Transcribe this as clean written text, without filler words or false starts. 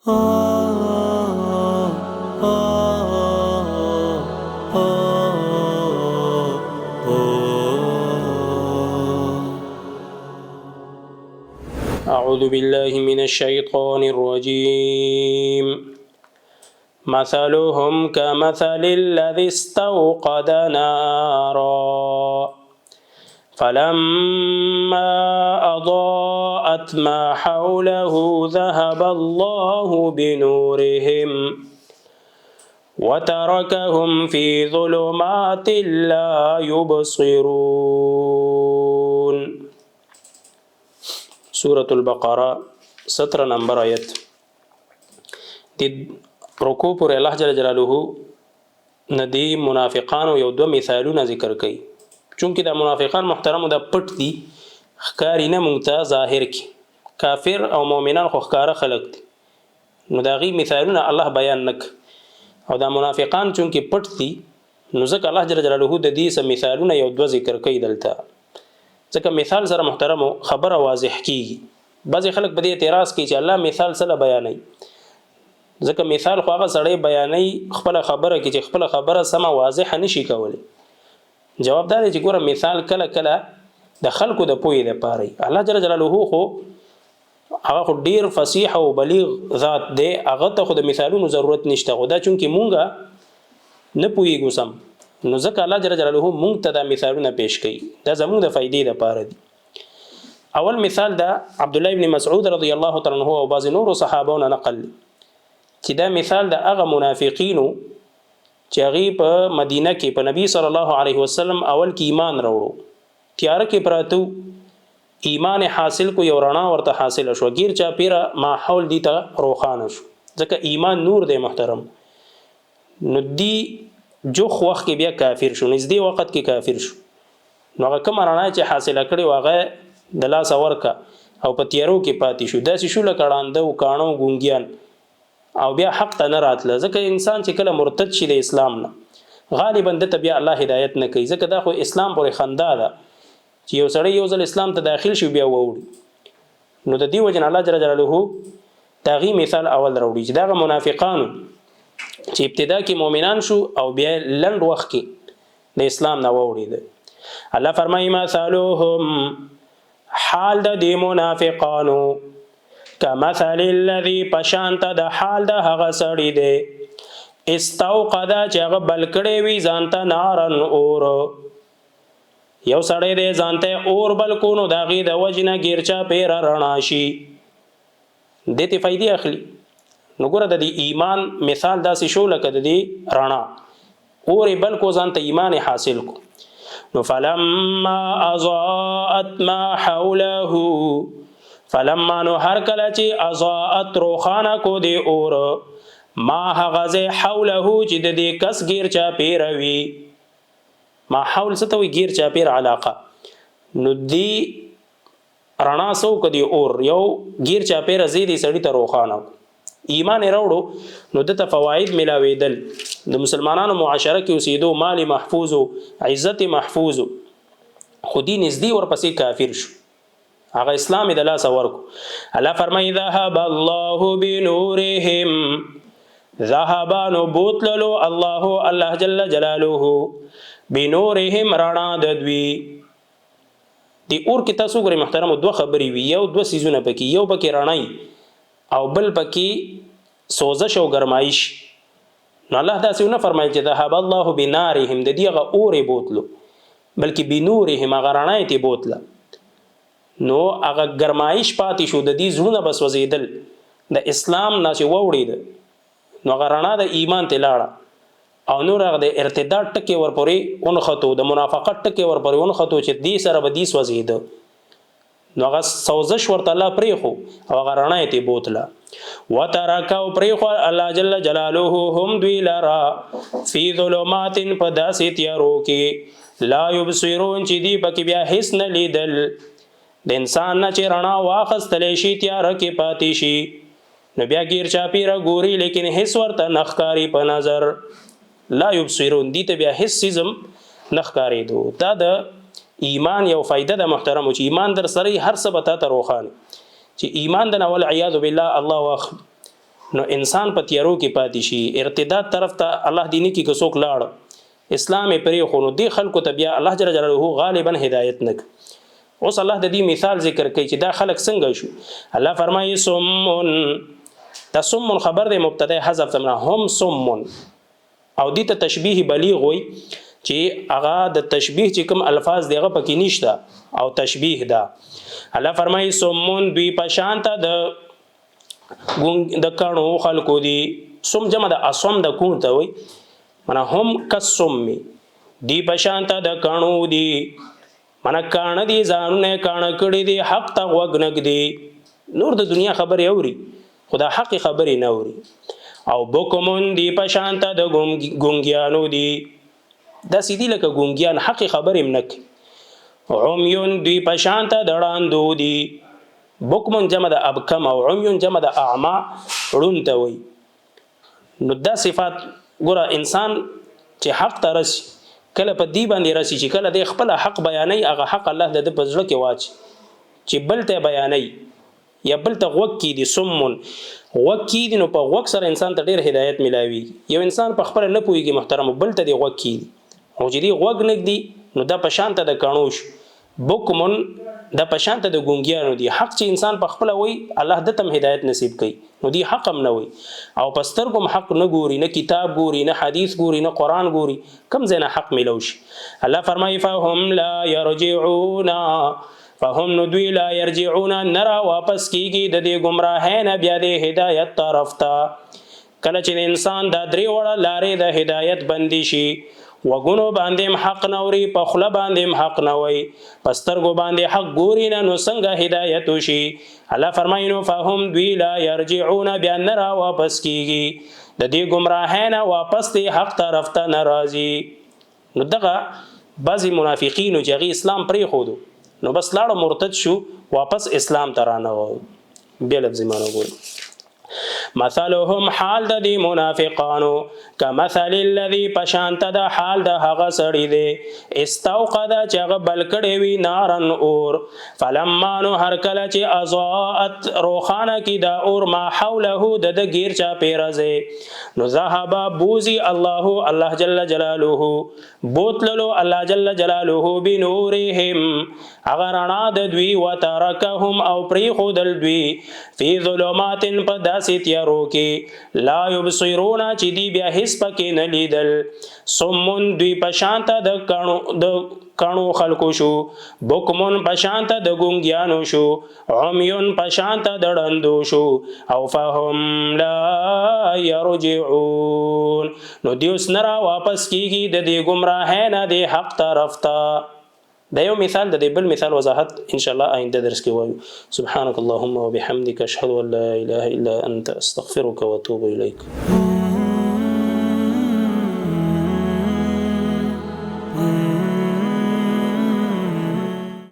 أعوذ بالله من الشيطان الرجيم. مثلهم كمثل الذي استوقد نارا فلما أضاءت ما حوله ذهب الله بنورهم وتركهم في ظلمات لا يبصرون. سورة البقرة 17 نمبر آیت. د رکوع پورې الله جل جلاله ندی منافقانو یو دوه مثالونه ذکر کړي. چونکه دا منافقان محترم دا پټ دي، ښکاری نه مونږ ته ظاهر کی. کافر او مؤمنان خو ښکاره خلق دي، نو د هغې مثالونه الله بیان نه کړ. او دا منافقان چونکه پټ دي، نو ځکه الله جل جلاله د دې څه مثالونه یو دوه ذکر کوي دلته، ځکه مثال سره محترمو خبره واضح کیږي. بعضې خلک په دې اعتراض کوي چې الله مثال څه له بیانوي، ځکه مثال خو هغه سړی بیانوي خپله خبره کې چې خپله خبره سمه واضحه نشي کولی. جواب دا دی چې ګوره مثال کله کله د خلکو د پوهې دپاره وي. الله جل جلاله خو هغه خو ډیر فصیح او بلیغ ذات دی، هغه ته خو د مثالونو ضرورت نشته. خو دا چونکې مونږه نه پوهېږو سم، نو ځکه الله جل جلاله مونږ ته دا مثالونه پیش کوي، دا زمونږ د فایدې دپاره دي. اول مثال دا عبدالله ابن مسعود رضی الله تعالی عنه او بعضې نورو صحابو نه نقل دی چې دا مثال د هغه منافقینو چې هغوی په مدینه کې په نبی صلی الله علیه وسلم اول کې ایمان راوړو، تیاره کې پراته وو، ایمان یې حاصل کو، یو رڼا ورته حاصله شوه، ګیر چاپېره ماحول دي ته روښانه شو، ځکه ایمان نور دی محترم. نو دی جوخ وخت کې بیا کافر شو، نږدې وخت کې کافر شو. نو هغه کومه رڼا چې حاصله کړې وه هغه د لاسه ورکه او په تیارو کې پاتې شو، داسې شو لکه ړانده او کاڼه او ګونګیان، او بیا حق ته نه راتله. ځکه انسان چې کله مرتد شي د اسلام نه، غالبا ده ته بیا الله هدایت نه کوي، ځکه دا خو اسلام پورې خندا ده چې یو سړی یو ځل اسلام ته داخل شي بیا واوړي. نو د دې وجې نه الله جل جلاله د هغې مثال اول راوړي چې دغه منافقانو چې ابتدا کې مؤمنان شو او بیا لنډ وخت کې د اسلام نه واوړېده. الله فرمایي مثلهم، حال د دې منافقانو، کمثل الذي، پشانته د حال د هغه سړي دی، استوقد، چې هغه بل کړی وي ځان ته نارن اور. یو سړی دی ځان ته اور بل کو، نو د هغې د وجې نه ګیر چاپېره رڼا شي، دې ته فایدې اخلي. نو ګوره د دې ایمان مثال داسې شو لکه د دې رڼا، اور یې بل کو، ځان ته ایمان یې حاصل کو. نو فلما اضاءت ما حوله، فلما نو هر کله چې اضاءت روښانه کو دی اور، ما هغه ځای حوله چې د دې کس ګیر چاپېره وي. ما حول څه ته وایي؟ ګیر چاپېره علاقه. نو دی رڼا څه وکړه؟ دی اور یو ګیر چاپېره ځای دی سړي ته روښانه کو، ایمان یې راوړو، نو ده ته فواید ملاوېدل. د مسلمانانو معاشره کې اوسېدو، مال یې محفوظ و، عزت یې محفوظ و، خو دی نږدې ورپسې کافر شو، هغه اسلام یې د لاسه ورکو. الله فرمایي ذهب الله بنورهم، ذهب نو بوتللو الله الله جل جلاله بنورهم رڼا د دوی. د اور کې تاسو ګورئ محترمو دوه خبرې وي، یو دوه څیزونه پکې، یو پکې رڼا او بل پکې سوزش او ګرمایش. نو الله داسې ونه فرمایل چې ذهب الله بنارهم، د دې هغه اور یې بوتلو، بلکې بنورهم هغه رڼا یې ترې بوتله. نو هغه ګرمایش پاتې شو، د دې زړونه به سوځېدل د اسلام نه چې واوړېده، نو هغه رڼا د ایمان ته لاړه او نور هغه د ارتداد ټکی ورپورې ونښتو، د منافقت ټکی ورپورې ونښتو چې دې سره به دې سوځېده. نو هغه سوزش ورته الله پرېښو او هغه رڼا یې ترې بوتله. وترک او پرېښو الله جل جلاله هم دوی لره فی ظلمات په داسې تیارو کې لا یبصرون چې دوی پکې بیا هیڅ نه لیدل. د انسان نه چې رڼا واخستلی شي تیاره کې پاتې شي، نو بیا ګیر چاپیره ګوري لیکن هیڅ ورته نه ښکاري په نظر. لا یبصرون، دي ته بیا هیڅ څیز هم نه ښکارېدو. دا د ایمان یو فایده ده محترمو، چې ایمان در سره هر څه به تا ته روښانه، چې ایمان د نه والعیاذ بالله الله واخلي. نو انسان په تیارو کې پاتې شي، ارتداد طرف ته الله دیني کې که څوک لاړ، اسلام یې پرېښود، نو دې خلکو ته بیا الله جل جلاله غالبا هدایت نه کوي. اوس الله د دې مثال ذکر کوي چې دا خلک څنګه شو. الله فرمایي سمون، دا سمون خبر دی، مبتدا حذف ده، هم سمون، او دې ته تشبیه بلیغ وایي چې هغه د تشبیه چې کوم الفاظ دی هغه پکې نشته او تشبیه ده. الله فرمایي سمون دوی په شان ته د ګونګ د کڼو خلکو دي. سم جمع د اصم د کون ته وایي، معنی هم کسم دی په شان ته د کڼو دي، معنی کاڼه دي، ځانونه یې کاڼه کړي دي، حق ته غوږ نه ږدي، نور د دنیا خبرې اوري خو د حق خبرې نه اوري. او بکمون دی په شان ته د ګونګیانو دي، داسې دي لکه ګونګیان، حق خبرې هم نه کوي. عمیون دوی په شان ته د ړاندو دي. بکمون جمع د ابکم او عمیون جمع د اعما ړوند ته وایي. نو دا صفات ګوره، انسان چې حق ته رسي کله په دې باندې رسي چې کله دی خپله حق بیانوي، هغه حق الله د ده په زړه کې واچي چې بل ته بیانوي یا بل ته غوږ کیدي، سمون غوږ کیدي، نو په غوږ سره انسان ته ډیر هدایت ملاویږي. یو انسان په خپله نه پوهیږي محترمو، بل ته دی غوږ کیدي، خو چې دی غوږ نه ږدي نو دا په شان ته د کڼو شو. بکمن دا په شان ته د ګونګیانو دي. حق چې انسان په خپله وایي الله ده ته هم هدایت نصیب کوي، نو دی حق هم نه وایي او په سترګو هم حق نه ګوري، نه کتاب ګوري، نه حدیث ګوري، نه قرآن ګوري، کوم ځای نه حق ملو شي. الله فرمایي فهم لا يرجعون، فهم نو دوی لا يرجعون نه را واپس کیږي د دې ګمراهۍ نه بیا د هدایت طرف ته. کله چې د انسان دا درې واړه لارې د هدایت بندې شي، غوږونو باندې هم حق نه اوري، په خوله باندې هم حق نه وایي، په سترګو باندې حق ګوري نه، نو څنګه هدایت وشي؟ الله فرمایي نو فهم دوی لا يرجعون بیا نه را واپس کیږي د دې ګمراهۍ نه، واپس دې حق طرف ته نه راځي. نو دغه بعضې منافقینو چې هغې اسلام پرېښودو نو بس لاړو مرتد شو، واپس اسلام ته رانه بیا لفظي معنی وګورئ. مثلهم حال د دې منافقانو کمثل الذي پشانت د حال د هغه سړي دی استوقد چې هغه بل کړی وي نارن اور، فلما نو هر کله چې اضاءت روښانه کی دا اور ما حوله د د غیر چا پیرزه، نو ذهب بوزي الله الله جل جلاله بوتللو الله جل جلاله بنورهم هغه رڼا د دوی، وترکهم او پریښودل دوی فی ظلمات په داسې تیارو کې لا یبصرون چې دی بیا هیڅ پکې نه لیدل. صمون دوی په شانته د کڼو د کڼو خلکو شو، بکمون په شانته د ګونګیانو شو، عمیون په شانته د ړندو شو، او فهم لا یرجعون نو دی اوس نه را واپس کیږي د دې ګمراهۍ نه د حق طرف ته. دا یو مثال د دې بل مثال وضاحت ان شاء الله آینده درس کې وایو. سبحانك اللهم وبحمدك اشهد ان لا اله الا انت استغفرك واتوب اليك.